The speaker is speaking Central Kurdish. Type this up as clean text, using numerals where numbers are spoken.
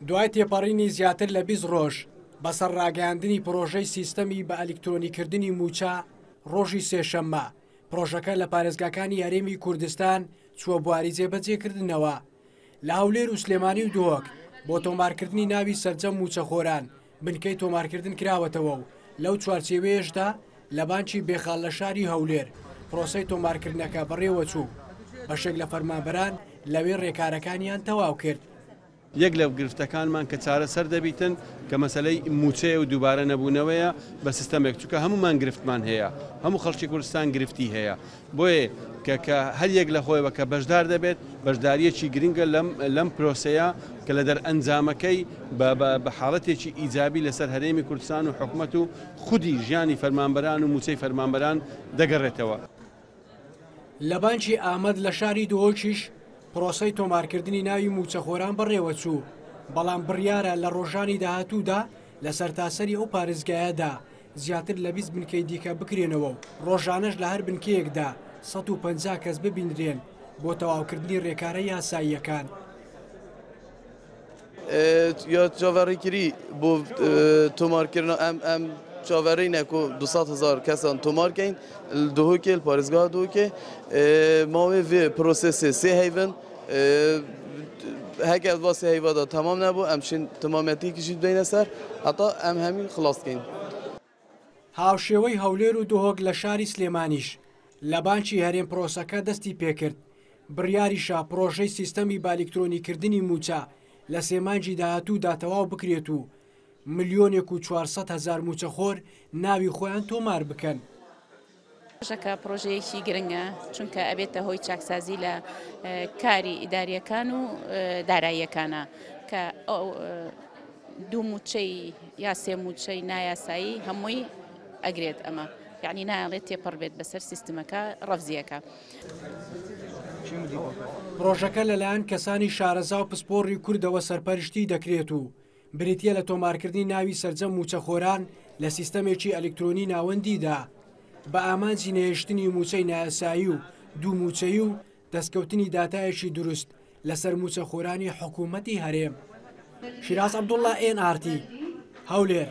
دوای تێپەڕینی زیاتر لە 20 ڕۆژ بەسەر ڕاگەیاندنی پڕۆژەی سیستەمی بە ئەلیکترۆنیکردنی مووچە، ڕۆژی سێشەممە پڕۆژەکە لە پارێزگاکانی هەرێمی کوردستان چووە بواری جێبەجێکردنەوە. لە هەولێر و سلێمانی و دهۆک بۆ تۆمارکردنی ناوی سەرجەم مووچەخۆران بنکەی تۆمارکردن کراوەتەوە و لەو چوارچێوەیەشدا لە بانکی بێخاڵ لە شاری هەولێر پرۆسەی تۆمارکردنەکە بەڕێوەچوو، بەشێک لە فەرمانبەران لەوێ رێکارەکانیان تەواو کرد. یەک لە گرفتەکانمان کە چارەسەر دەبیتن کە مەسەلەی مووچەیە و دووبارە نەبوونەوەیە بە سیستەمێک چونکە هەموومان گرفتمان هەیە هەموو خەڵکی کوردستان گرفتی هەیە بۆیە کە کە هەر یەک لە خۆیەوە کە بەشدار دەبێت بەشدارییەکی گرنگە لەم لەم پرۆسەیە کە لە دەرئەنجامەکەی بە بە بە حاڵەتێکی ئیجابی لەسەر هەرێمی کوردستان و حکومەت و خودی ژیانی فەرمانبەران و مووچەی فەرمانبەران دەگەڕێتەوە. لە بانکی ئامەد لە شاری دهۆکیش پرۆسەی تۆمارکردنی ناوی مووچەخۆران بەڕێوەچوو، بەڵام بڕیارە لە ڕۆژانی داهاتوودا لە سەرتاسەری ئەو پارێزگایەدا زیاتر لە 20 بنکەی دیکە بکرێنەوە و ڕۆژانەش لە هەر بنکەیەکدا 150 کەس ببینرێن بۆ تەواوکردنی ڕێکارە یاساییەکان. یا چاوەڕێکری بۆ تۆمارکردن ئەم ئەم چاوەڕێ نەکو 200 هزار کەسان تۆمارکەین دهۆکێ پارێزگا دهۆکێ ماوەی vê پرۆسێسێ سێ هەیڤن هەگەر وا سێ هەیڤدا تەمام نەبوو ئەم شین تەمامەتێکیشی بدەینە سەر هەتا ئەم هەمین خلاص کەین. هاوشێوەی هەولێر و دهۆک لە شاری سلێمانیش لە بانکی هەرێم پرۆسەکە دەستی پێکرد، بڕیاریشە پڕۆژەی سیستەمی بەئەلیکترۆنیکردنی مووچە لە سێ مانگی داهاتوودا تەواو بکرێت و ملیۆنێک و 400 هەزار مووچەخۆر ناوی خۆیان تۆمار بکەن. پرۆژەکە پرۆژەیەکی گرنگە چونکە ئەبێتە هۆی چاکسازی لە کاری ئیداریەکان و داراییەکانە کە دوو موچەی یا سێ موچەی نایاسایی هەمووی ئەگرێت ئەمە یعنی نایەڵێت تێپەڕ بێت بەسەر سیستمەکە ڕەفزیەکە. پرۆژەکە لەلایەن کەسانی شارەزا و پسپۆڕی کوردەوە سەرپەرشتی دەکرێت و بریتییە لە تۆمارکردنی ناوی سەرجەم مووچەخۆران لە سیستەمێکی ئەلیکترۆنی ناوەندیدا بە ئامانجی نەهێشتنی مووچەی نایاسایی و دوو مووچەیی و دەستکەوتنی داتایەکی دروست لەسەر مووچەخۆرانی حکوومەتی هەرێم. شیراز عەبدوڵڵا، ئێن ئاڕ تی، هەولێر.